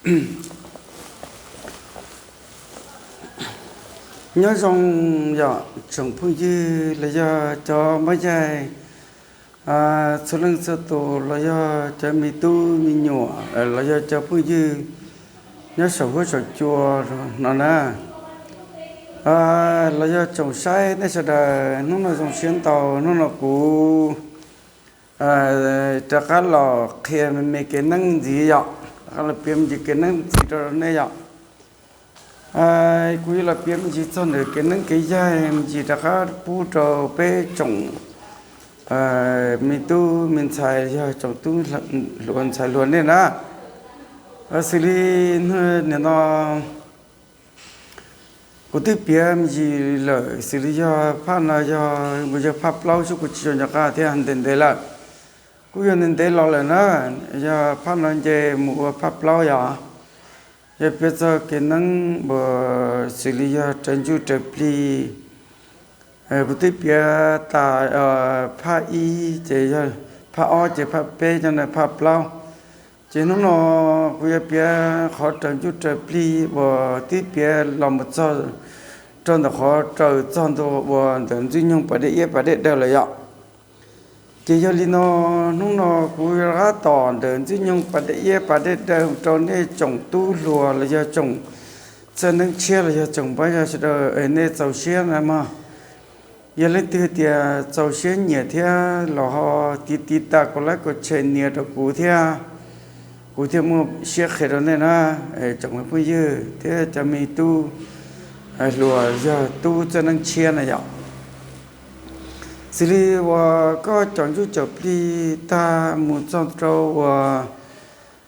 Nyob zoo yom tsoom phooj ywg los yog cov npab yaig txhua leej txhua tus los yog cov me tub me nyuam los yog cov phooj ywg nyob saum huab saum cua no na, los yog tsoom saib nej sawv daws, hnub no zoo siab ntau, hnub no kuv rov qab los qhia me me kev neeb ntxiv yom, rov qab los piav me ntsis kev neeb ntxiv rau nej yom. Kuv yuav los piav me ntsis txog ntawm kev neeb kev yaig me ntsis rov qab pub rau peb tsoom me tub me ntxhais yog tsoom tub hluas ntxhais hluas nej na. Xws li nim no kuv twb piav me ntsis lawm, xws li yog phaj no yog mus yog phaj plaub xwb, kuv tsis tau nco qab thiab, ntev ntev lawm, kuj yog ntev ntev los lawm na. Yog phaj no nce mus ua phaj plaub yom. Yog piav txog kev neeb uas xws li yog raws ntsuj raws plig, kuv twb piav tas phaj ib ces yog phaj ob ces phaj peb cov ntawd phaj plaub. Ces hnub no kuv yuav piav qhov raws ntsuj raws plig uas twb piav los mus txog rau ntawm qhov raws txog ntua uas ntawm Ntxwg Nyoog pas dej iab pas dej daw lawm yom. Ces yog li no, hnub no kuv rov qab tom ntawm Ntxwg Nyoog pas dej iab pas dej daw rau nej tsoom tub hluas los yog tsoom txawj neeb tshiab los yog tsoom npab yog sawv daws es nej txaus siab na mog. Yog leej twg tias txaus siab nyiam thiab los ho tiv tiv tas kuv laib kuv tshem nias rau kuv thiab, kuv thiaj muaj siab qhia rau nej na, tsoom me phooj ywg thiab cov me tub hluas yog tub txawj neeb tshiab na yom. Xws li uas koj caum ntsuj caum plig tag mus txog rau uas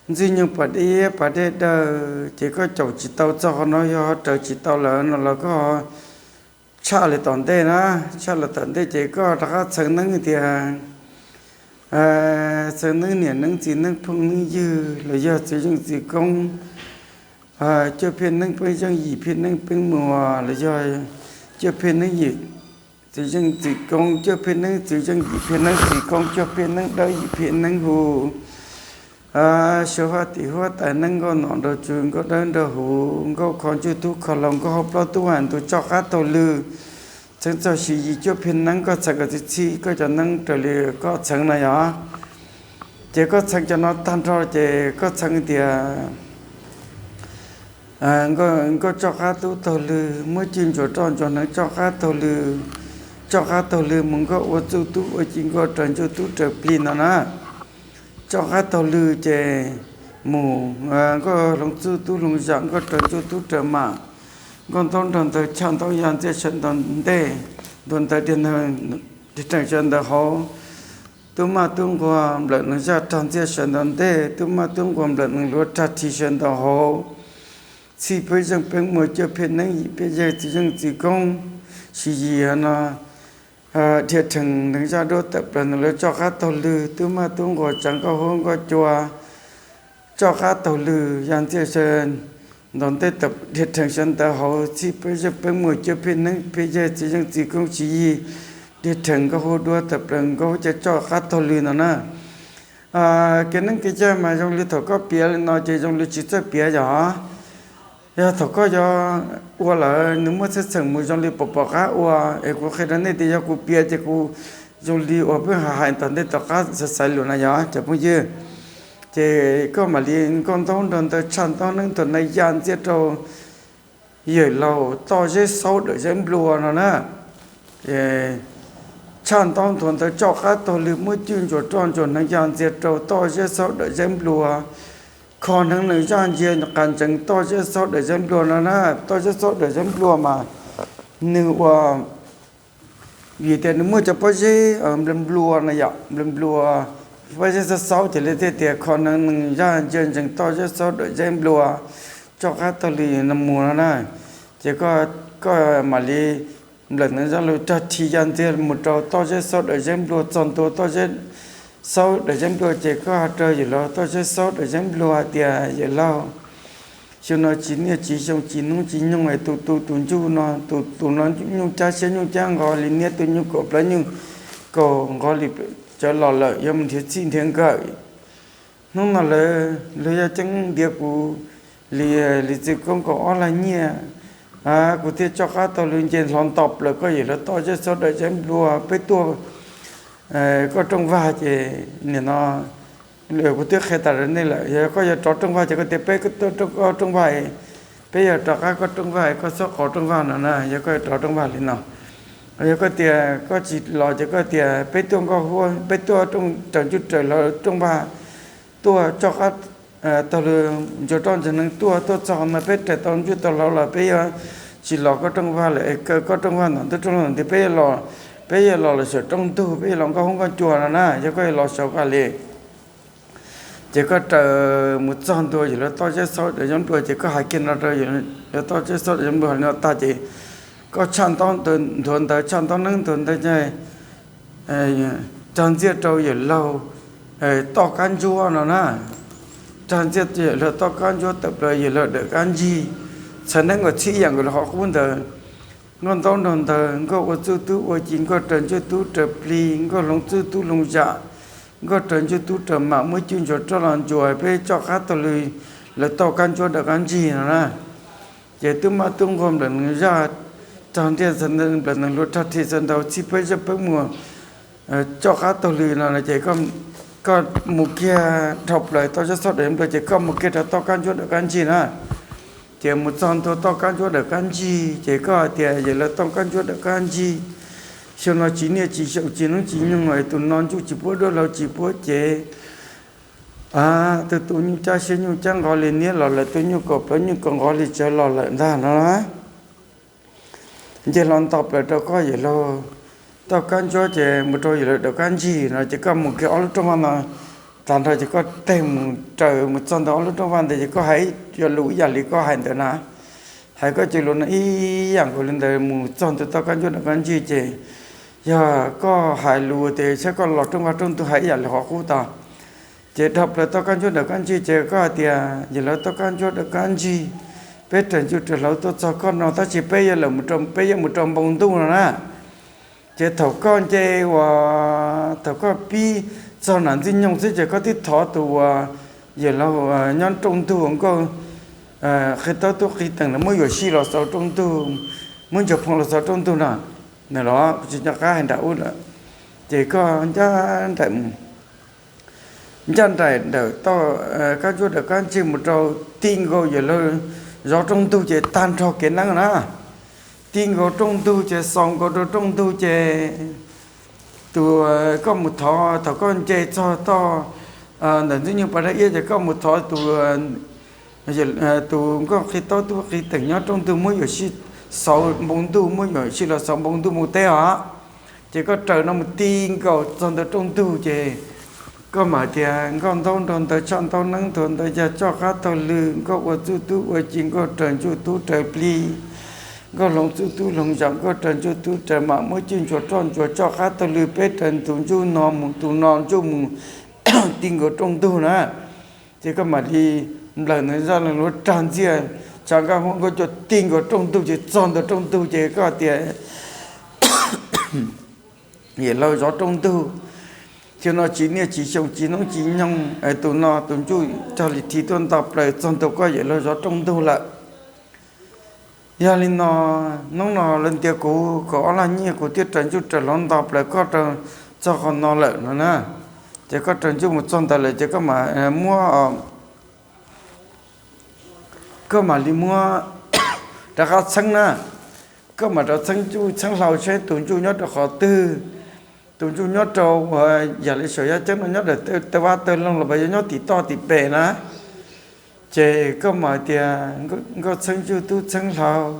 Ntxwg Nyoog pas dej iab pas dej daw, ces koj caum tsis tau txog qhov no, yog ho raws tsis tau lawm no los koj tshaj lawm tom ntej na, tshaj lawm tom ntej ces koj rov qab txheev neeb tias txheev neeb niam neeb txiv neeb phooj neeb ywg los yog txiv zeej txiv koob, cuaj phiaj neeb peb zeej yim phiaj neeb peb muas los yog cuaj phiaj neeb yim txiv zeej txiv koob, cuaj phiaj neeb txiv zeej yim phiaj neeb txiv koob, cuaj phiaj neeb dawb yim phiaj neeb hu, suav huab tim huab tais neeb nkauj nom nraug tswv nkauj dawb nraug huv nkauj kho ntsuj tub kho hlau nkauj hauv plaub tub hais ntu tsoj qab taug lw, txheev txog Siv Yis cuaj phiaj neeb, koj txheev kom txhij txhij koj cov neeb raws li koj txheev na yom. Ces koj txheev cov no tag nrho ces koj txheev tias nkauj tsoj qab tub taug lw, muab cwj ntsuas roj ntsuas hneev tsoj qab taug lw, tsoj qab taug lw mus nkauj ua txuj tub ua ci nkauj raws ntsuj tub raws plig no na. Tsoj qab taug lw ces mus nkauj hloov txuj tub hloov zam nkauj raws ntsuj tub raws mam, nkauj ntaub nrog ntawg tshaj ntaub ya ntxiaj sawv ntawm ntej, ntuag ntawv dhia rhees sawv ntawm hauv, tub maj tub nquag nplawm nees zaj rag ntxiaj sawv ntawm ntej, tub maj tub nquag nplawm nees luav rag rhi sawv ntawm hauv, txhij peb zeej peb muag cuaj phiaj neeb yim phiaj yawg txiv zeej txiv koob, Siv Yis no dhia rhees nees zaj duab tawm plaws ntawm lawv tsoj qab taug lw, tub maj tub nquag tsav nkauj huab nkauj cua, tsoj qab taug lw ya ntxiaj sawv ntawm ntej tawm dhia rhees sawv ntawm hauv, txhij peb zeej peb muag cuaj phiaj neeb phiaj yawg txiv zeej txiv koob Siv Yis, dhia rhees nkauj huab duab tawm plaws nkauj huab cua tsoj qab taug lw no na. Kev neeb kev yaig mas zoo li thaum koj piav li no ces zoo li tsis txawj piav yom. Yog thaum koj yuav ua lawm nws muaj txheej txheem mus zoo li pom pom qab ua, es kuv qhia rau nej tias yog kuv piav ces kuv zoo li uas peb hais hais tom ntej tom qab xaiv xaiv lus na yom cov phooj ywg. Ces koj mam li nkauj ntaub nrog ntawg tshaj ntaub neeb nthuav ntawv ya ntxiaj rau yawm laug toj zeb xaub dawm zeb nplua no na. Tshaj ntaub nthuav ntawv tsoj qab taug lw muab cwj ntsuas roj ntsuas hneev ya ntxiag rau toj zeb xaub dawm zeb nplua. Kho hneev nees zaj ntsia qas ntseev toj zeb xaub dawm zeb nplua no na. Toj zeb xaub dawm zeb nplua mas nws ua vim tias nws muaj cov pob zeb nplua nplua no yom, nplua nplua, pob zeb xaub xaub ces li thiaj tias kho hneev nees zaj ntsia ntsees toj zeb xaub dawm zeb nplua, tsoj qab taug lw no mus no na. Ces koj mam li nplawm nees zaj lug rag rhi ya ntxiag mus rau toj zeb xaub dawm zeb nplua txog ntua toj zeb xaub dawm zeb nplua ces koj hais rau yawm laug toj zeb xaub dawm zeb nplua hais tias yawm laug, xyoo no tsis niaj tsis xyoo tsis hnub tsis nyoog es tus tu tus ntsuj no tus tus no nyuj cab siab nyuj cab nqos li niab tus nyuj kaum plawv nyuj kaum nqos li cov los lawm yuav mus nrhiav txij nrhiav nkawm. Hnub no lawv luag yaj ceeb ntiav kuv Li, li txwv koob kaum ob lag nyiaj, kuv thiaj coj qab taug lw nce hlo nto plaws koj yawm luag toj zeb xob dawm zeb nplua peb tuaj koj rooj vag ces nim no kuv twb qhia tas rau nej lawm, yog koj yuav rov rooj vag ces koj tias peb tuaj koj rooj vag, peb yuav rov qab koj rooj vag, koj txhob qhov rooj vag no na, yog koj yuav rov rooj vag li no. Yog koj tias koj tsis los ces koj tias peb tuaj nkauj huab, peb tuaj raws ntsuj raws hlauv rooj vag, tuaj coj qab taug lw ntsuas roj ntsuas neeg tuaj, tuaj txog no peb raws tau ntsuj tau hlauv los peb yuav tsis los koj rooj vag lawm, kaw koj rooj vag ntawm ntuj rooj ntawd peb, peb yuav los lawm saum rooj ntug, peb yuav los nkauj huab nkauj cua no na, yog koj yuav los saud koj li. Ces koj raws mus txog ntua yawm luag toj zeb xob dawm zeb nplua ces koj hais kiag no rau yawm luag toj zeb xob dawm zeb nplua li no tag ces koj tshaj ntaub ntawv, nthuav ntawv tshaj ntaub neeb nthuav ntawv, rag ntxiaj rau yawm luag toj kab ntsuab no na, rag ntxiaj yawm luag toj kab ntsuab tawm plaws yawm luag dawm kab ntsig, txhais neeb uas txhib yam nkaus li qhov qub ntawd, nkauj ntaub nrog ntawv, nkauj ua txuj tub ua ci, nkauj raws ntsuj tub raws plig, nkauj hloov txuj tub hloov zam, nkauj raws ntsuj tub raws mam, muab cuj ntsuas roj los ntsuas peb coj qab taug lw, lawv toj kab ntsuab dawm kab ntsig no na. Ces tub mab tub nquag nplawm nees zaj, rag nriaj nplawm nees hluas, rag rhi txawv ntaus, txhij pawg zaj pawg muag, coj qab taug lw no ces koj mus kiag dhau plaws toj zeb xob dawm zeb nplua ces koj mus kiag rau toj kab ntsuab dawm kab ntsig na. Ces mus txog ntua toj kab ntsuab dawm kab ntsig ces koj hais tias yawm luag toj kab ntsuab dawm kab ntsig, xyoo no tsis niaj tsis xyoo tsis hnub tsis nyoog, tus no ntsuj tsis puab duab hlau tsis puab cev, tus tus nyuj cab siab nyuj cab nqov li niab los lawm, tus nyuj kaus plawv nyuj kaus nqov li tsawv los lawm ntag no. Nce hlo nto plaws rau koj yawm luag toj kab ntsuab ces mus rau yawm luag dawm kab ntsig no ces koj mus kiag ob lub rooj vag no tag nrho ces koj teg mus raws mus txog ntawm ob lub rooj vag ntawd ces koj hais cov lus ib yam li koj hais ntawd na. Hais koj cov lus no ib yam nkaus li ntawd mus txog ntua toj kab ntsuab dawm kab ntsig ces yog koj hais lus tias saib koj los rooj vag rooj ntug hais ib yam li qhov qub tod. Ces dhau plaws toj kab ntsuab dawm kab ntsig ces koj hais tias yawm luag toj kab ntsuab dawm kab ntsig, peb raws ntsuj raws hlauv tuaj txog koj no tab sis peb yuav lawm, peb yuav mus rau npoo ntuj no na. Ces thaum koj nce uas thaum koj pib txog nam ntxwg nyoog xwb ces koj twb thov tus uas yawm luag nyob rooj ntug uas nkauj qhia taub tub qhia teem los muab yuam sij los xaus rooj ntug, muab ntsuag phoo los xaus rooj ntug no. Nws los kuv tsis nco qab hais nram ub lawm. Ces koj ncaj nraim mus, ncaj nraim ntawm toj kab ntsuab dawm kab ntsig mus rau ti nkaus yawm luag zov rooj ntug ces tag nrho kev neeb na. Ti nkaus rooj ntug ces xaus nkaus rau rooj ntug ces tus koj mus thov thaum koj nce txog toj ntawm ntxwg nyoog pas dab iab ces koj mus thov tus tus nkauj qhia taub tub qhia teem nyob rooj ntug muab yuam sij xaus npoo ntuj, muab yuam sij los xaus npoo ntuj mus teb os. Ces koj raws no mus ti nkaus txog ntawm rooj ntug ces koj mam tias nkauj ntaub nrog ntawv, tshaj ntaub neeb nthuav ntawv yag, coj qab taug lw, nkauj ua txuj tub ua ci, nkauj raws ntsuj tub raws plig, nkauj hloov txuj tub hloov zam, nkauj raws ntsuj tub raws mam, muab cuj ntsuas roj ntsuas coj qab taug lw peb raws tus ntsuj no mus tus no ntsuj mus ti nkaus rooj ntug na. Ces koj mam li nplawm nws zaj lees luav rag ntxiaj, tshav nkauj huab nkauj cua ti nkaus rooj ntug ces txog ntawm rooj ntug ces koj tias yawm luag zov rooj ntug, xyoo no tsis niaj tsis xyoo tsis hnub tsis nyoog es tus no tus ntsuj rag li rhi tuaj nto plaws txog ntua koj yawm luag zov rooj ntug lawm. Yog li no, hnub no lawv ntiav kuv kaum ob lag nyiaj kuv thiaj raws ntsuj raws hlauv nto plaws koj rau txog qhov no lawm no na. Ces koj raws ntsuj mus txog ntawd lawm ces koj mam muab, koj mam li muab rov qab txheeb na. Koj mam rov txheeb ntsuj txheeb hlauv saib tus ntsuj nyob rau qhov twg. Tus ntsuj nyob rau uas yam li saum yaj ceeb no nyob rau taw vaj taw loog los puas yog nyob tim toj tim pem na. Ces koj mam tias nkauj txheeb ntsuj tub txheeb hlauv,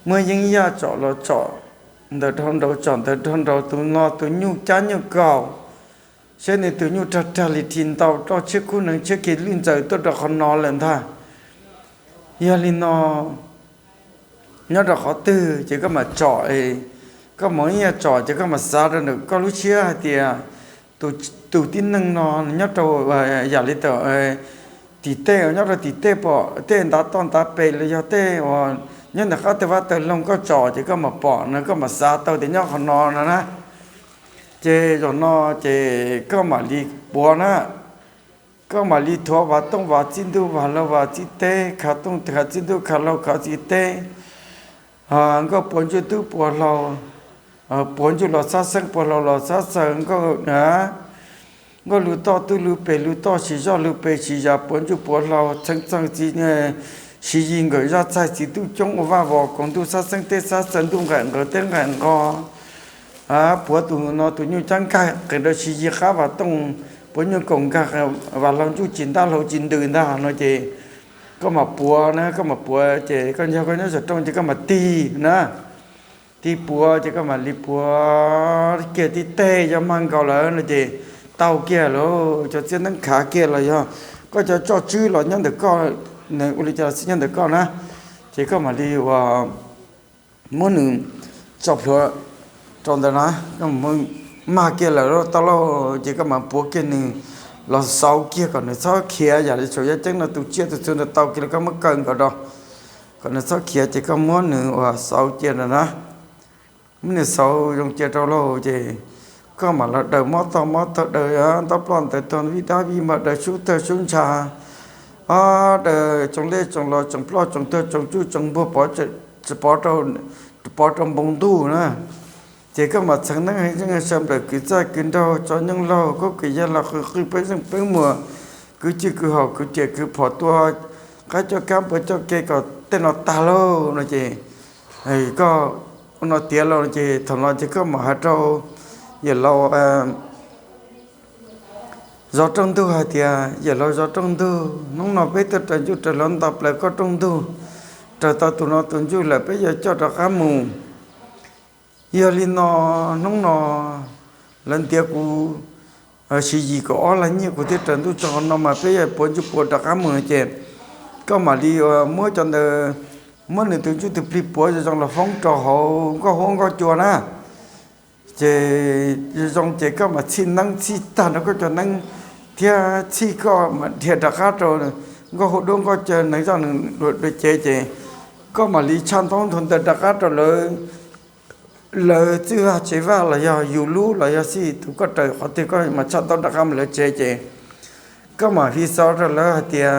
muab yeeb yaj tsom los tsom ntawm dhau nraud tsom ntawm dhau nraud, tus no tus nyuj cab nyuj kaus, saib nws tus nyuj rag rag li rhi ntau roj tshiab kub nees tshiab kiag lwj ntxaws tuaj rau qhov no lawm ntag. Yog li no, nyob rau qhov twg ces koj mam tsom, koj mam yeeb yaj tsom ces koj mam xav rau ntawm koj lub siab hais tias tus tib neeg no nyob rau yam li tim tej, nyob rau tim tej pom tej ntav toj ntav pem los yog tej uas nyob ntawm qab taw vaj taw loog koj tsom ces koj mam pom no, koj mam xav tau tias nyob qhov no no na. Ces zaum no ces koj mam li puav na. Koj mam li thuav vas tooj vas txij ntuj, vas laug vas txij teb, khav tooj khav txij ntuj, khav laug khav txij teb. Nkauj puav ntsuj tub puav hlau, puav ntsuj los xab xeeb, puav hlau los xab xeeb, nkauj lug toj tub lug pes, lug toj siv zog lug pes siv zog, puav ntsuj puav hlau txheeb txheeb txiv, siv yig nkawm zaj txaig txiv tub coob ua vaj vos, koom ntuj xab xeeb teb xab xeeb, ntuj nqaim nqawv teb nqaim nqo. Puav tus no tus nyuj cab nkag qees rau siv yig qab vas tooj, puav nyuj koom nkag vas hlau ntsuj tsis ntab hlau tsis ntws ntag no ces koj mam puav na, koj mam puav ces koj yog koj nyob saum rooj ces koj mam tig na. Tig puav ces koj mam li puav kiag tib teg, yog mag nkaus lawm no ces tau kiag lawm, cov txiab neeb khav kiag los yog koj cov tsoj tswb los nyob ntawm koj, ua li cas los xij nyob ntawm koj na, ces koj mam li ua muab nws tso plhuav rau ntawd na, koj mag kiag lawm tau lauj ces koj mam puav kiag nws los xauv kiag kom nws txhob khiav, yam li saum yaj ceeb no tus tsiaj tus txhu ntawd tau kiag los koj muab kaw nkaus rau kom nws txhob khiav ces koj muab nws ua xauv cia rau na. Muab nws xauv zoo cia rau lauj ces koj mam los daws mob tog mob tog, daws ntaub ploj ntawv tuag, vij dab vij npog, daws sub tawg sub ntsha, o, daws tsoom lej tsoom los tsoom ploj tsoom tuag tsoom tsuj tsoom npuag pov rau npoo ntuj na. Ces koj mam txheev neeb heev zeej sawv nplawm kwv txaj kwv nraug tso nyooj laug kub kwv yaj laug qw qwj peeb zeej peeb muas, kwv cwj kwv haum kwv riam kwv phom tua, qab coj kab npua coj ke kom tej no tag lauj no ces koj ua no tiav lauj ces thaum no ces koj mam hais rau yawm laus zov rooj ntug hais tias, yawm laus zov rooj ntug, hnub no peb tuaj raws ntuj raws hlau nto plaws koj rooj ntug, raws tau tus no tus ntsuj lawm peb yuav coj rov qab mus. Yog li no, hnub no lawv ntiav kuv siv yim kaum ob lag nyiaj kuv thiaj raws ntuj tso qhov no mas peb yuav puav ntsuj puav rov qab mus no ces koj mam li muab cov ntawd, muab nws tus ntsuj tus plig puav zoo zoo los foob rau hauv nkauj huab nkauj cua na. Ces zoo zoo ces koj mam txhij neeb txhij tag nrho koj cov neeb thiab txhij koj mam dhia rov qab rau nkauj huab duab nkauj cua neeg zaj neeg dua cev ces koj mam li tshaj ntaub nthuav ntawv rov qab rau lawv, lawv txwj vaj tsev vaj los yog yus lub los yog xij tus koj raws qhov twg koj mam tshaj ntaub rov qab mus lawv tsev ces koj mam fi xov rau lawv hais tias,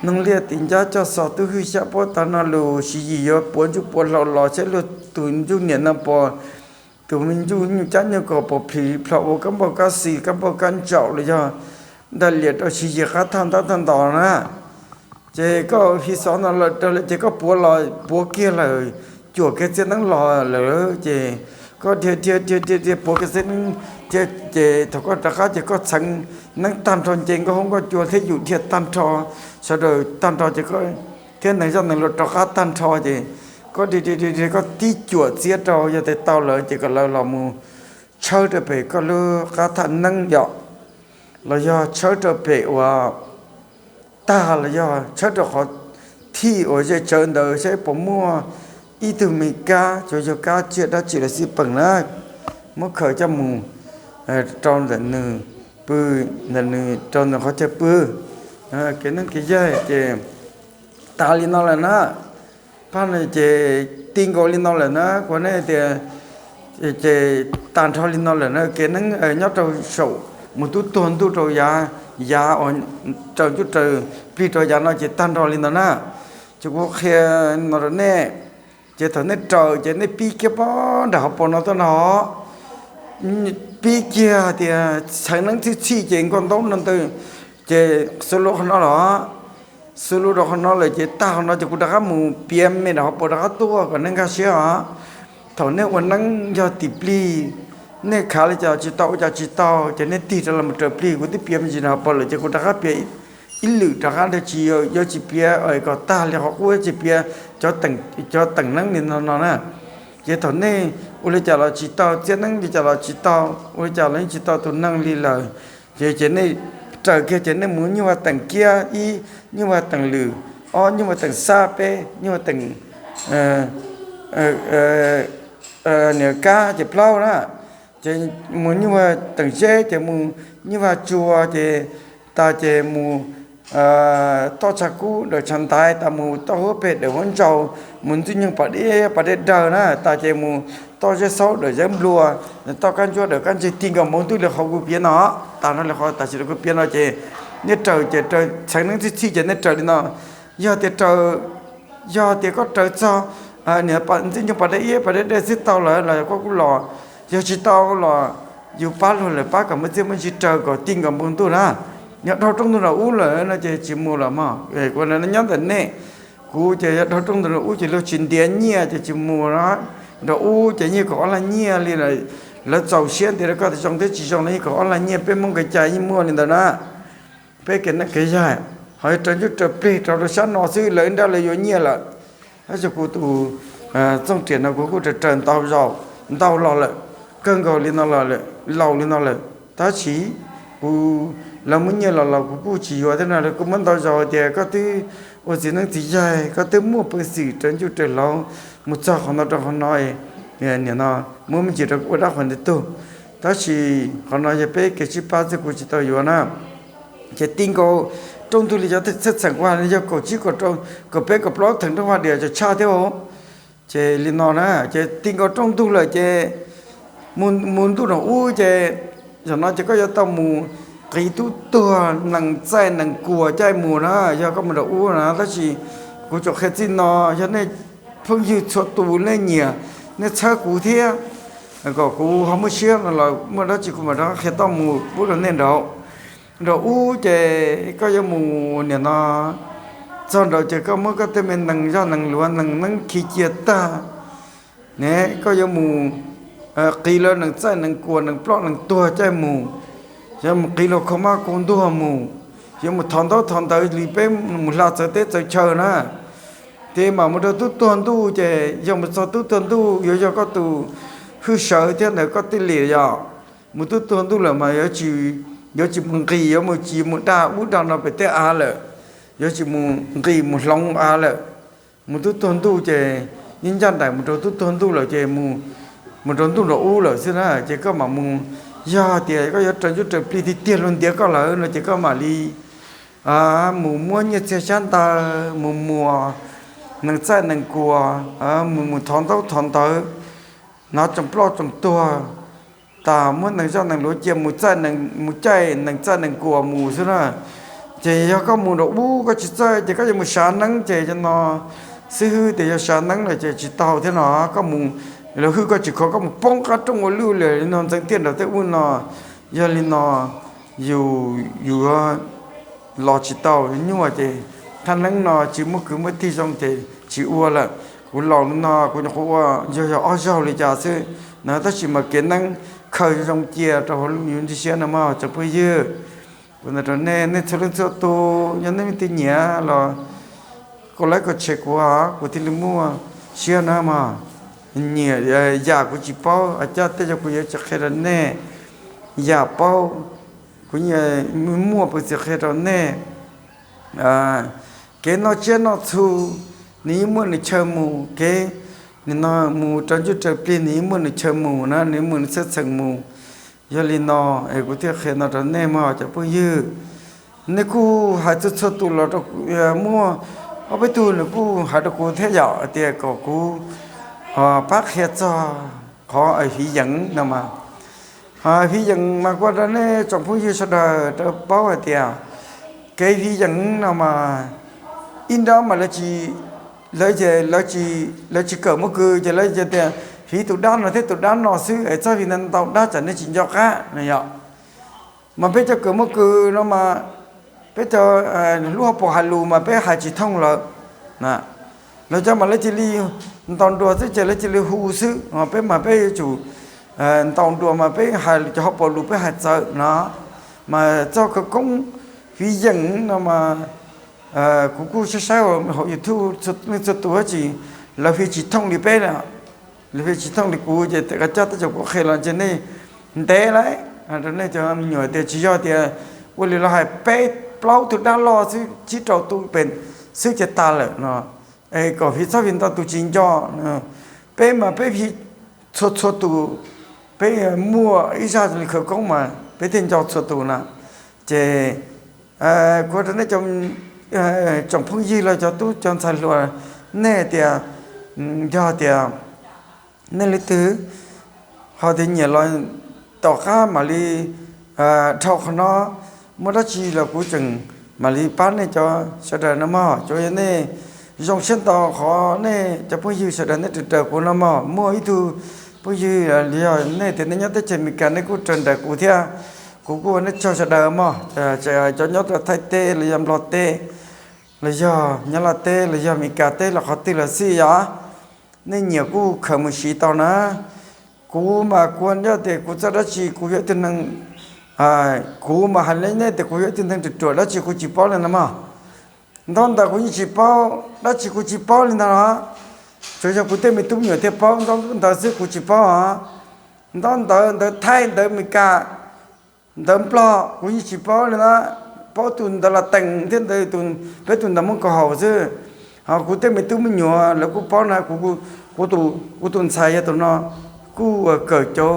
neeg liaj tis ncab coj xov tub hwj xyab puab tag no lus siv yim yuav puav ntsuj puav hlau los saib luag tus ntsuj niam no pom tus me ntsuj nyuj cab nyuj kaus pom plhis plho ua kab npauj kab xis kab npauj kab ntsaum los yog daj lias rau siv yim qab thaj ntab thaj ntos na. Ces koj fi xov no los rau lawv ces koj puav los puav kiag lawm, cuam kiag txiab neeb los lawm ces koj dhia dhia dhia dhia dhia puav kiag txiab neeb, ces thaum koj rov qab ces koj txheev neeb tag nrho nce nkauj huab nkauj cua thiab yus dhia tag nrho, sawv daws tag nrho ces thiab neeg zaj neeg luag rov qab tag nrho ces koj dhia dhia dhia koj tib cuam txiab rau yog tias tau lawm ces kom lawv los mus tshawb rau pem koj lub qab thaj neeb yom, los yog tshawb rau pem uas tag los yog tshawb rau qhov thij uas ze tsawv ntawd saib puas muaj ib tug me kab, tsuas yog kab tsiaj dab tsi los xij peem na, muab khaws coj mus rau ntawm nws pw, ntawm nws rau ntawm qhov chaw pw. Kev neeb kev yaig ces tas li no lawm na. Phaj no ces ti nkaus li no lawm na, kuv nej tias ces tag nrho li no lawm na, kev neeb nyob rau saum mus tub tuag ntuj rau yav, yav uas raws ntuj raws plig rau yav no ces tag nrho li no na. Ces kuv qhia no rau nej, ces thaum nej raws ces nej pib kiag pob nram hauv paus no tuaj no, pib kiag hais tias txheev neeb txhij txhij ces nkauj ntaub no ntawd, ces xub lub qhov no los, xub lub rau qhov no lawm ces tag qhov no ces kuv rov qab mus piav me nram hauv paus rov qab tuaj kom nej nkag siab os. Thaum nej ua neeb yog tim plig, nej khav li cas tsis tau ua cas tsis tau ces nej tig rov los raws plig, kuv twb piav me ntsis nram hauv paus lawm ces kuv rov qab piav ib lwm rov qab, tsis, yuav tsis piav kom tag li qhov qub, tsis piav cov teem neeb li no no na. Ces thaum nej ua li cas los tsis tau, txiab neeb li cas los tsis tau, ua li cas los yeej tsis tau tus neeg li lawm, ces, ces nej raws kiag ces nej mus nyuj vaj teem kiab ib, nyuj vaj teem lwm ob, nyuj vaj teem xab peb, nyuj vaj teem niam kab ces plaub na, ces mus nyuj vaj teem zeb ces mus nyuj vaj tsua ces tas ces mus toj tshav kub dawm tshav ntaiv tas mus toj huab peg dawm huab ntsaus, mus ntxwj nyoog pas deb pas deb daws na tas ces mus toj zeb xaub dawm zeb nplua, toj kab ntsuab dawm kab ntseg ti nkaus npoo ntuj li qhov kuv piav no. Tas no li qhov tam sim no kuv piav no ces nej raws ces raws txheev neeb txhij txhij ces nej raws li no. Yog tias raws, yog tias koj raws txog ntxwj nyoog pas deb iab pas deb dej xwb tau lawm los koj kuj los, yog tsis tau los yus pab luag lawm pab kom muaj txiaj muaj ntsig raws kom ti nkaus npoo ntuj na. Yog dhau rooj ntug nram ub lawm no ces tsis mus lawm mog. Kuv nyob ntawm nej, kuv ces yog dhau rooj ntug nram ub ces luag tsis ntiav nyiaj ces tsis mus na. Nram ub ces nyiaj kaum ob lag nyiaj li, lawv txaus siab ntiav rau koj tias zoo thiab tsis zoo los nyiaj kaum ob lag nyiaj peb Hmoob kev cai yeej muaj li ntawd na. Peb kev neeb kev yaig, ho yog raws ntuj raws plig rau rau sab no xwb lawv nrab lawv yuav nyiaj lawm. Tab sis kuv tus txooj riam no kuv kuj raws raws ntau zaus, ntau los lawm, kawg nkaus li no los lawm, laus li no lawm tab sis kuv, lawv muab nyiaj los los kuv kuj tsis yuav thiab no. Kuv muab ntau zaus tias koj twb ua txiv neeb txiv yaig, koj twb muaj peev xwm raws ntuj raws hlau mus txog qhov no rau qhov no, nim no muab me ntsis rau kuv ua dab qhuas ntiag tug, tab sis qhov no yog peb kev sib pab xwb kuv tsis tau yuav na. Ces ti nkaus rooj ntug li cov txheej txheem kuv hais yog kaum tsib kaum rau, kaum peb kaum plaub theem rooj vag diam tshaj thiab. Ces li no na, ces ti nkaus rooj ntug lawm ces mus ntuj nram ub ces zaum no ces koj yuav tau mus qiv tub tuag nees txaij nees kuas caij mus na, yog koj mus nram ub na. Tab sis kuv tsuas qhia txij no, yog nej phooj ywg txhua tus nej nyiam, nej txhawb kuv thiab kom kuv ho muaj siab no los muaj dab tsi kuv mam rov qhia toj mus pub rau nej nraud. Nram ub ces koj yuav mus nim no txog nraud ces koj muab koj tej me nees zoj nees luav nees neeb khi cia tag ne, koj yuav mus qiv luag nees txaij nees kuas nees ploj nees tuag caij mus, yuav mus qiv luag khau mab khau ntuag mus, yuav mus thov ntaub thov ntawv li peb mus hla txawv teb txawv chaw na. Ces mam mus rau tub tuag ntuj ces yog mus txog tub tuag ntuj yuav yog koj tus hwj sawv thiab ntawm koj tej lim yom. Mus tub tuag ntuj lawm mas yuav tsis mus nqis, yuav mus tsis mus dag ub dag no pem tej av lawm, yuav tsis mus nqis mus hloov av lawm. Mus tub tuag ntuj ces yeej ncaj nraim mus rau tub tuag ntuj lawm ces mus rau ntuj nram ub lawm xwb na. Ces koj mam mus, yog tias koj yuav raws ntuj raws plig tiag tiag luag ntiav koj lawm no ces koj mam li mus muab nyiaj txiag xyab ntawv mus muas nees txaij nees kuas, mus mus thov ntaub thov ntawv, hnov tsoom ploj tsoom tuag tas muab nees zoj nees luav cia mus caij nees txaij nees kuas mus xwb na. Ces yog koj mus nram ub koj tsis txawj ces koj yuav mus sav neeb ces no xib hwb tias yog sav neeb lawm ces tsis tau thiab no. Koj mus, lawv hwj koj tsis kho koj mus poob qab rooj ua luj li no ntxeev tiaj nram tej ub no. Yog li no yus yuav los tsis tau nyuaj ces thaj neeb no tsis muaj kwv muaj tij zoo ces tsis ua lawm. Kuv laus li no kuv nyuam qhuav ua yog yog ob zaug li cas xwb na, tab sis mas kev neeb khaws zoo cia rau hauv lub yus ntij siab no mog tsoom phooj ywg. Kuv ntawd rau nej, nej txhua leej txhua tus yog nej leej twg nyiam los kom like kom share kuv, kuv thiaj li muaj siab na mog. Nyiam yam kuv tsis paub caj tej zaum kuv yuav tsis qhia rau nej, yam paub kuv muaj peev xwm qhia rau nej. Kev noj tsiab noj txhu nws yeej muaj nws chaw mus, kev nim no mus raws ntuj raws plig nws yeej muaj nws chaw mus na, nws yeej muaj nws txheej txheem mus. Yog li no es kuv thiaj qhia no rau nej mog cov phooj ywg. Nej kuj hais txhua txhua tus los rau, muaj ob peb tug nws kuj hais rau kuv thiab yom hais tias kom kuv pab qhia txog qhov hiv yees no mas. Hiv yees mas kuv rau nej tsoom phooj ywg sawv daws rau paub hais tias kev hiv yees no mas ib nrab mas lawv, lawv tsis kawm muaj kws ces lawv tias hiv tus dab no thiab tus dab no xwb es txoj vim ntau dab tsam nej tsis nco qab no yom. Mas peb cov kawm muaj kws no mas peb cov lub hauv paus hais lus mas peb hais tsis thooj lawm. Lawv cov mas lawv cia li ntaus nruas xwb ces lawv cia li hu xwb, peb mas peb yuav tsum ntaus nruas mas peb hais cov hauv paus lus peb hais txawv no. Mas txoj khawv koob hiv yees no mas kuv kuj saib saib hauv YouTube leej txhua tus dab tsi lawv hiv tsis thooj li peb, lawv hiv tsis thooj li kuv ces tej qhov coj tej zaum kuv qhia los ntshe nej ntev lawm. Rau nej cov me nyuam tias tsis yog tias ua li lawv hais peb plaub tug dab loj xwb tsib rau tug pem xwb ces tas lawm no. Es kom hiv txhob hiv ntau tus tsis nco. Peb mas peb hiv txhua txhua tus, peb muaj ib zaj li khawv koob mas peb thiaj nco txhua tus na. Ces Kuv rau nej tsoom phooj ywg los cov tub cov ntxhais hluas, nej tias, yog tias nej leej twg ho tias nyiam los tom qab mam li dhau qhov no, muaj dab tsi los kuv tseem mam li pab nej cov sawv daws no mog. Tsuas yog nej zoo siab ntau qhov nej cov phooj ywg sawv daws nej raws kuv no mog. Muaj ib tug phooj ywg los yog nej tias nej nyob teb chaws Amelikas nej kuj raws nraim kuv thiab, kuv kuj ua nej tsaug sawv daws mog. Cov nyob rau Thaib teb los yog Nplog teb los yog Nyab Laj teb los yog Amelikas teb los qhov twg los xij yog nej nyiam kuj khaws mus siv tau na. Kuv mas kuv nyob tias kuv txawj dab tsi kuv yog ib tug neeg, kuv mas hais li nej tias kuv yog ib tug neeg ruam ruam dab tsi kuv tsis paub li ntag mog. Ntaub ntawv kuv yeej tsis paub, dab tsi kuv tsis paub li ntag los. Tsuas yog kuv tej me tub me nyuam thiaj paub ntaub ntawv xwb kuv tsis paub os. Ntaub ntawv, ntawv Thaib, ntawv Amelikas, ntawv Nplog kuv yeej tsis paub li na. Paub tus ntawv Latees thiab ntawv, peb tus ntawv Hmoob kaus haum xwb. Ho kuv tej me tub me nyuam lawv kuj paub na. Kuv tus ntxhais yog tus no, kuj kawm cov,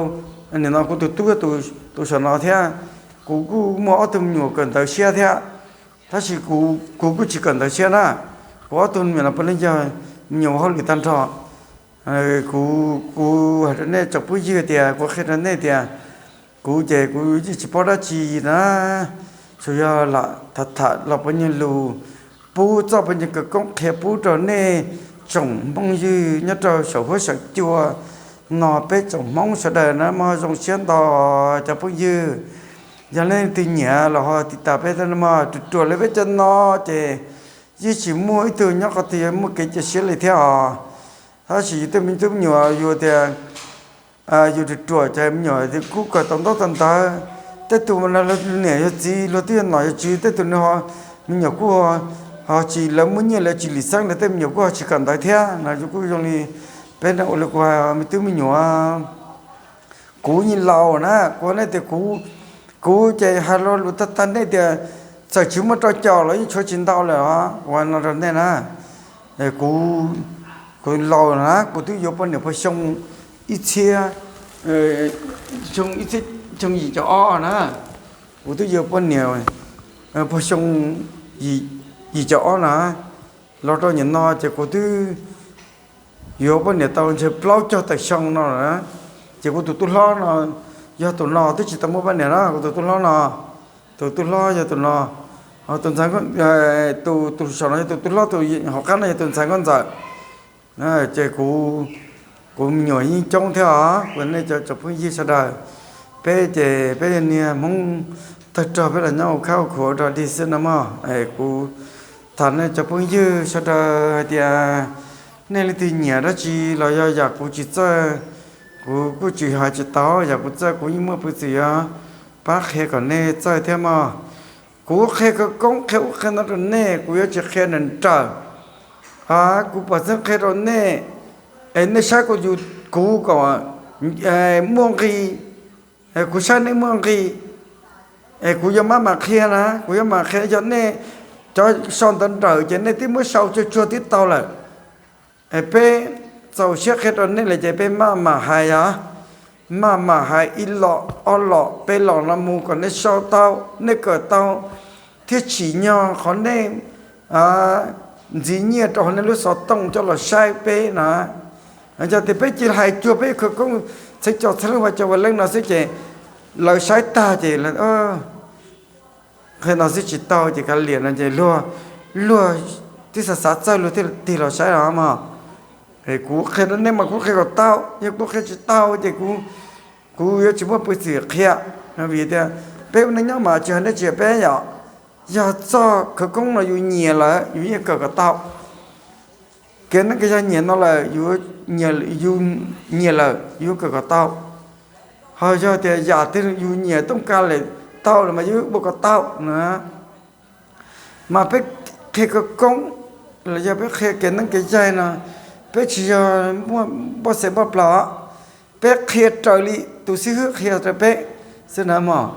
nim no kuv tus tub tus saum no thiab. Kuv kuj muaj ob tug me nyuam kawm ntawv siab thiab, tab sis kuv kuj tsis kawm ntawv siab na. Kuv ob tug me nyuam no puav leej yog me nyuam ua hauj lwm tag nrho. Kuv, kuv hais rau nej tsoom phooj ywg tias, kuv qhia rau nej tias, kuv ces kuv yeej tsis paub dab tsi na, tsuas yog lam tham tham los puav nyuag lus, pub txoj puav nyuag khawv koob qhia pub rau nej tsoom phooj ywg nyob rau saum huab saum cua no, peb tsoom Hmoob sawv daws na mog. Zoo siab ntau cov phooj ywg, yog leej twg nyiam los ho tiv tas peb thiab no mog. Ruam ruam li peb cov no ces yeej tsis muaj ib tug nyob qhov twg yuav muaj kev cia siab li thiab os. Tab sis yus tej me tub me nyuam yus tias yus ruam ruam ces me nyuam kuj kawm tau ntaub tau ntawv. Tej tus mas luag niam yog txiv, luag twb yog nom yog tswv, tej tus nws ho, me nyuam kuj ho tsis, lawv muaj nyiaj lawv tsis lim xeeb, lawv tej me nyuam kuj ho tsis kawm ntawv thiab no. Yus kuj zoo li peb no ua li kuv hais, me tub me nyuam, kuv yeej laus na, kuv nej tias kuv, kuv ces hais lo lus tag tag nej tias txawm tsis muaj rau caum los yeej tshuav tsis ntau lawm os. Kuv hais no rau nej na, kuv, kuv laus na, kuv twb yuav poj niam puag xyoo ib txhiab, xyoo ib txhiab, xyoo yim caum ob na, kuv twb yuav poj niam puag xyoo yim caum ob na, los rau nim no ces kuv twb yuav poj niam tau ntshe plaub caug tawm xyoo no lawm. Ces kuv tus tub hlob no yog tus no twb tsis tau muaj poj niam na, kuv tus tub hlob no, tus tub hlob yog tus no, tus ntxhais, tus, tus saum no yog tus tub hlob, tus hauv qab no yog tus ntxhais nkauj ntxawm. Ces kuv, kuv me nyuam yeej coob thiab os. Kuv nej cov tsoom phooj ywg sawv daws, peb ces peb yog niag Hmoob tawg rog, peb los nyob ua khab ua khuav ua rog dig xwb no mog. Kuv tham nej cov phooj ywg sawv daws hais tias nej leej twg nyiam dab tsi los yog yam kuv tsis txawj, kuv kuj tsis hais tsis tau, yam kuv txawj kuv yeej muaj peev xwm yuav pab qhia kom nej txawj thiab mog. Kuv qhia khawv koob qhia ub qhia no rau nej, kuv yuav tsis qhia nrawm nrawm. Kuv pom txeeb qhia rau nej, es nej saib kuv, kuv kom muaj nqis, kuv saib nej muaj nqis, es kuv yuav maj mam qhia na, kuv yuav mam qhia. Yog nej cov sau ntawv nrawm ces nej twb muab sau tsuag tsuag twb tau lawm. Peb txaus siab qhia rau nej lawm ces peb maj mam hais os, maj mam hais ib los ob los peb los no mus kom nej sau tau, nej kawm tau, thiaj tsim nyog qhov nej ntxiv nyiaj rau hauv nej lub xov tooj coj los saib peb na. Yog tias peb cia li hais cuag peb khawv koob txheeb co txheeb lub vaj co vaj leej no xwb ces lawv saib tag ces qhia no xwb tsis tau ces kav liam no ces luag, luag twb xav xav txawj luag thiaj tig los saib os mog. Kuv qhia rau nej mas kuv qhia kom tau, yog kuv qhia tsis tau ces kuv, kuv yuav tsis muaj peev xwm qhia. Vim tias peb ua neej nyob mas tsis hais nej tsis hais peb yom, yog txoj khawv koob no yus nyiam lawm yus yeej kawm kom tau. Kev neeb kev yaig nyiam no lawm, yus nyiam lawm yus kawm kom tau. Ho yog tias yam twg yus nyiam tooj kas lawm tau lawm mas yus ua kom tau na. Mas peb qhia khawv koob los yog peb qhia kev neeb kev yaig no, peb tsis yog muaj npoj xeem npoj plaub, peb qhia raws li tus xib hwb qhia rau peb xwb na mog.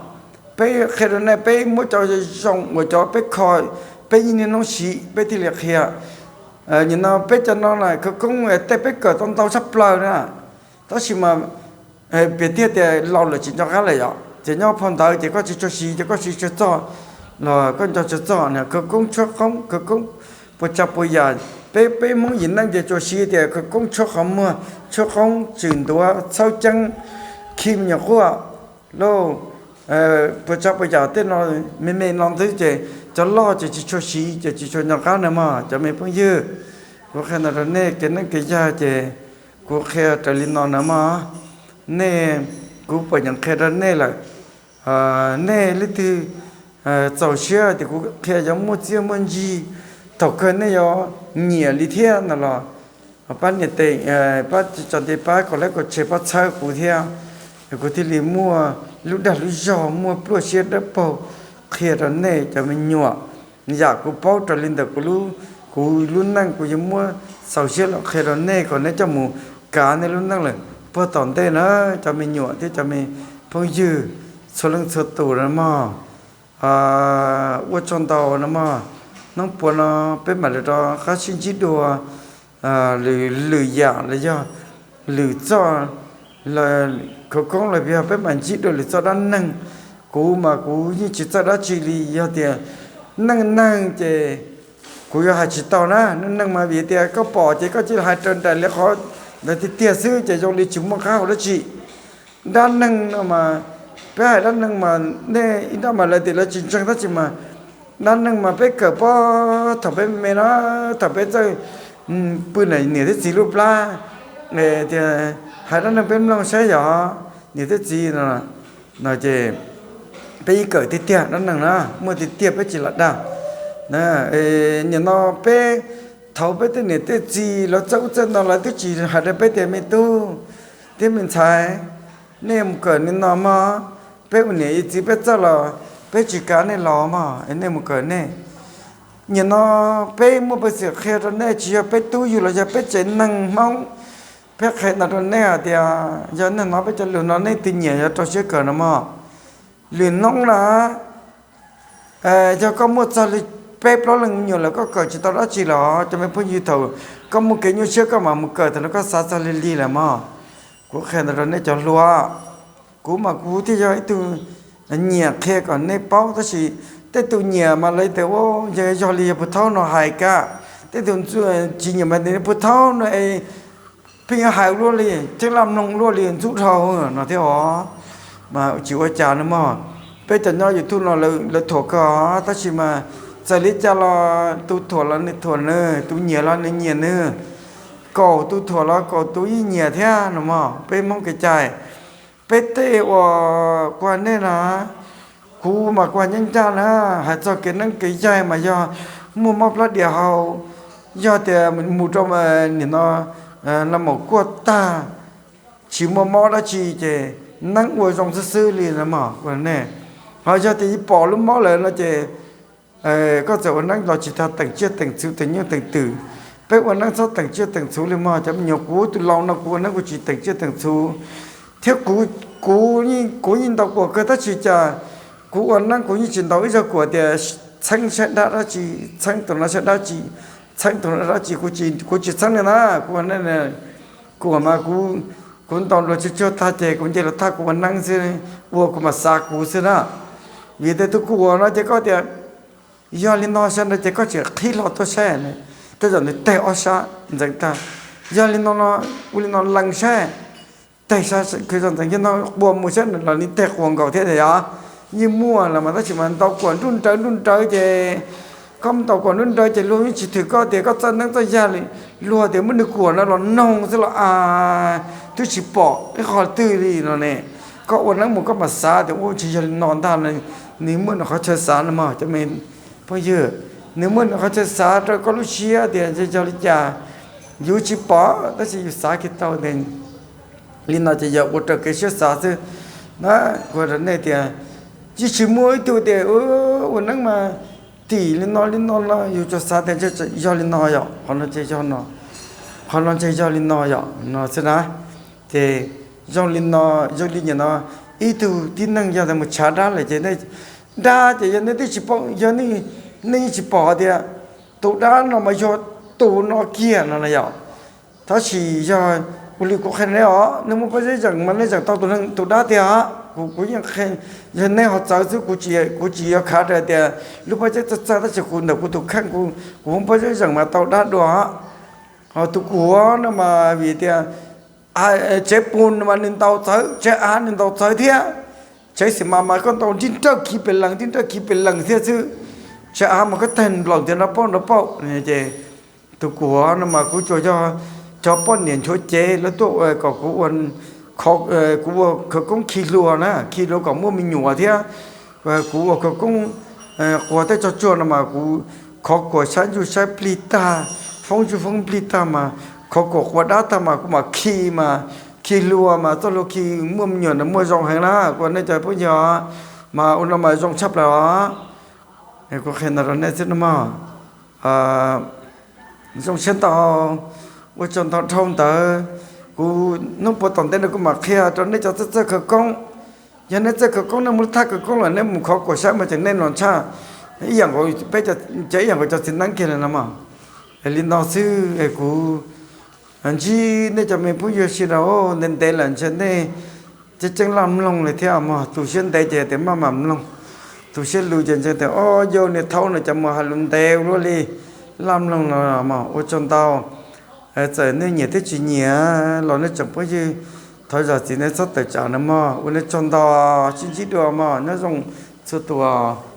Peb qhia rau nej peb muab cov zoo uas cov peb kho, peb yeej niaj hnub siv peb thiaj li qhia. Nim no peb cov no na khawv koob tej peb kawm tau ntau tshaj plaws na, tab sis mas piav tiag tias laus lawm tsis nco qab lawm yom, ces nyob phau ntawv ces koj tsis tshua siv ces koj siv tsis txog. los koj nco tsis txog na, khawv koob tshuab qoob, khawv koob puas tsav puas yam. Peb, peb Hmoob yim neej ces tsuas siv tias khawv koob tshuab qhov muag, tshuab qoob, tswm ntuav, txhaub ceeb, khi me nyuam quaj lauj, puas tsav puas yam tej no, me me no xwb ces cov loj ces tsis tshua siv ces tsis tshua nco qab na mog cov me phooj ywg. Kuv qhia ntau rau nej kev neej kev yaig ces kuv qhia raws li no na mog. Nej, kuv puas nyeem qhia rau nej lawm, nej leej twg txaus siab tias kuv qhia yuav muaj txiaj muaj ntsig, thaum kawg nej yuav nyiam li thiab no los pab nias tes, pab tso ntiv pab kom like kom share pab txhawb kuv thiab, kuv thiaj li muaj lub dag lub zog muaj pluaj siab dawb paug qhia rau nej cov me nyuam. Yam kuv paub raws li ntawm kuv lub, kuv lub neej kuv yuav muab txaus siab los qhia rau nej kom nej coj mus kav nej lub neej lawm puag tom ntej na cov me nyuam thiab cov me phooj ywg txhua leej txhua tus na mog. Ua tsaug ntau na mog. Hnub puav no peb mam li rov qab sib ntsib dua lwm, lwm yam los yog lwm txoj, khawv koob los yog peb mam ntsib dua lwm txoj dab neeg. Kuv mas kuv yeej tsis txawj dab tsi li, yog tias neej neeg ces kuv yuav hais tsis tau na. Neej neeg mas vim tias koj pom ces koj cia li hais raws nraim li qhov ntawd tiag tiag xwb ces zoo li tsis muaj qab hau dab tsi. Dab neeg no mas, peb hais dab neeg mas nej ib dab mas lawv tias lawv tsis ntseeg dab tsi mas, dab neeg mas peb kawm puag thaum peb me me no, thaum peb txawj pw ntawm niam thiab txiv lub plab, tias hais dab neeg peb mloog saib yog niam thiab txiv no, no ces peb yeej kawm tiag tiag, dab neeg na muaj tiag tiag peb tsis lam dag. Nim no peb, thaum peb tej niam tej txiv lawv txawj ub txawj no lawv twb tsis hais rau peb tias me tub thiab me ntxhais, nej mus kawm li no mog, peb ua niam ua txiv peb txawj los peb tsis kav nej los mog, nej mus kawm nej. Nim no peb muaj peev xwm qhia rau nej, tsis yog peb tub yug los yog peb tsev neeg Hmoob, peb qhia ntau rau nej hais tias yog nej hnov peb cov lus no nej twb nyiam yuav rau siab kawm no mog. Lwm hnub na, yog koj muaj txog li peb plaub leeg me nyuam lawm koj kawm tsis tau dab tsi los cov me phooj ywg, thaum koj muaj kev nyuaj siab koj mam mus kawm, thaum no koj xav txog lig lig lawm mog. Kuv qhia ntawd rau nej cov hluas. Kuv mas kuv thiaj yog ib tug nyiam qhia kom nej paub, tab sis tej tus nyiam mas lawv tias ua yog, yog li yog puag thaub no hais kab, tej tus tsis nyiam mas tias puag thaub no es pheej yuav hais ua luaj li, ceeb laj mloog ua luaj li ntxub dhau no thiab os. Mas tsis ua cas no mog. Peb cov nyob YouTube no lawv thuam kawg, tab sis mas txawm li cas los tus thuam los nws thuam nws, tus nyiam los nws nyiam nws. Kaum tus thuam los kaum tus yeej nyiam thiab no mog. Peb Hmoob kev cai, peb tej uas kuv hais nej na, kuv mas kuv hais ncaj ncaj na, hais txog kev neeb kev yaig mas yog muaj mob plab dias hau, yog tias mus rau nim no los mus kuaj tag, tsis muaj mob dab tsi ces neeb ua zoo xwb xwb li no mog. Kuv hais nej, ho yog tias pom lub mob lawm no ces koj txawm ua neeb los tsis tau teem tsiaj teem txhu teem nyuj teem twm. Peb ua neeb txhob teem tsiaj teem txhu li mog. Cov me nyuam, kuv tus laus no kuv ua neeb kuv tsis teem tsiaj teem txhu thiab. Kuv, kuv yeej ntaus kuam kawg tab sis cas kuv ua neeb kuv yeej tsis ntaus ib zaug kuam tias txheeb saib dab dab tsi, txheeb tus no saib dab tsi, txheeb tus no dab tsi, kuv tsis txheeb li na. Kuv, kuv mas kuv ntaus luag tsuag tsuag tag ces kuv nce los tag kuv ua neeb xwb, ua kuv mam xav kuv xwb na. Vim tias tus kuam no ces koj tias yog li no sab ntawd ces koj tseem qhib hlo tuaj saib, tej zaum nws teg ob sab ntxeev tag. Yog li no, ua li no lees saib, teg sab kwv zog ntxeev yog no quas mus saib los nws teg quas nkaus thiab yog. Yeej muaj los mas tab sis mas ntaus kuam nruj nrawv nruj nrawv ces, koj ntaus kuam nruj nrawv ces luag yeej tsis thwm koj tias koj txawj neeb txawj yaig li. Luag tias muab nws kuam no los noog xwb los a, twb tsis pom ib qho twg li no ne. Koj ua neeb mus koj mam xav tias ua ntshe yog li no ntag, nws muaj nws qhov chaw xav no mog cov me phooj ywg. Nws muaj nws qhov chaw xav rau koj lub siab tias yog li cas, yus tsis pom tab sis yus xav kiag tau tias li no ces yog ua raws kev siab xav xwb na. Kuv hais rau nej tias, tsis, tsis muaj ib tug tias ua neeb mas tim li no li no no yus tsuas xav tias yog li no yom, qhov no ces yog no, qhov no ntshe yog li no yom no xwb na. Ces zoo li no, zoo li nim no ib tug tib neeg yog tias mus tshav dab lawm ces, dab ces yog nej twb tsis pom, yog nej yeej tsis pom tias tus dab no mas yog tus no kiag no na yom. Tab sis yog ua li kuv qhia nej os, nej muaj pob zeb zeem mas nej zeem tau tus dab tiag os. Kuv yeej qhia, yog nej ho txawv xwb, kuv tsis yuav khav rau tias lub pob zeb txawj txawj, tab sis kuv ntawm kuv tus kheej, kuv muab pob zeb zeem mas tau dab dua. Ho tus kuv no mas vim tias tsev pus no mas nws ntau txawv, tsev av nws ntau txawv thiab. Tsev xim mas mas koj ntau nrib nrawj khi pes lees, nrib nrawj khi pes lees thiab xwb. Tsev av mas koj tag nplaum tias nrov pauj nrov pauj. Ces tus kuv no mas kuv tsuas yog cov poj niam nchuav cev lawv tuaj ua kom kuv ua, kuv ua khawv koob khi hlua na, khi hlua kom muaj me nyuam thiab. Kuv ua khawv koob quas tej tsog tsuag no mas kuv khov kuam saib ntsuj saib plig tag, foob ntsuj foob plig tag mas khov kuam quas dab tag mas kuv mam khi mas, khi hlua mas txoj hlua khi muaj me nyuam na muaj zoo heev na. Kuv ua nej cov phooj ywg mas ua no mas zoo tshaj plaws os. Kuv qhia ntau rau nej xwb no mog. Zoo siab ntau, ua tsaug ntau dhau ntawd. Kuv hnub puas tom ntej no kuv mam qhia rau nej cov txawj txawj khawv koob. Yog nej txawj khawv koob, nej muaj lub thaj khawv koob lawm, nej mus khov kuam saib mas tseem nej no tshaj ib yam nkaus, peb cov ib yam nkaus cov txiv neeb kiag li no mog. Li no xwb es kuv ntsib nej cov me phooj ywg sawv daws ntev ntev lawm, ntshe nej tseem tseem laj mloog li thiab mog. Tu siab ntev ces tias maj mam mloog, tu siab luv ces ntseeg tias o, yog niag thaub no cov mus hais lus ntev ua luaj li, laj mloog no mog. Ua tsaug ntau. Txawm nej nyiam thiab tsis nyiam los nej tsoom phooj ywg, thov zam txim nej txhob tawm tsam no mog. Ua nej tsaug ntau, sib ntsib dua mog, nyob zoo txhua tus.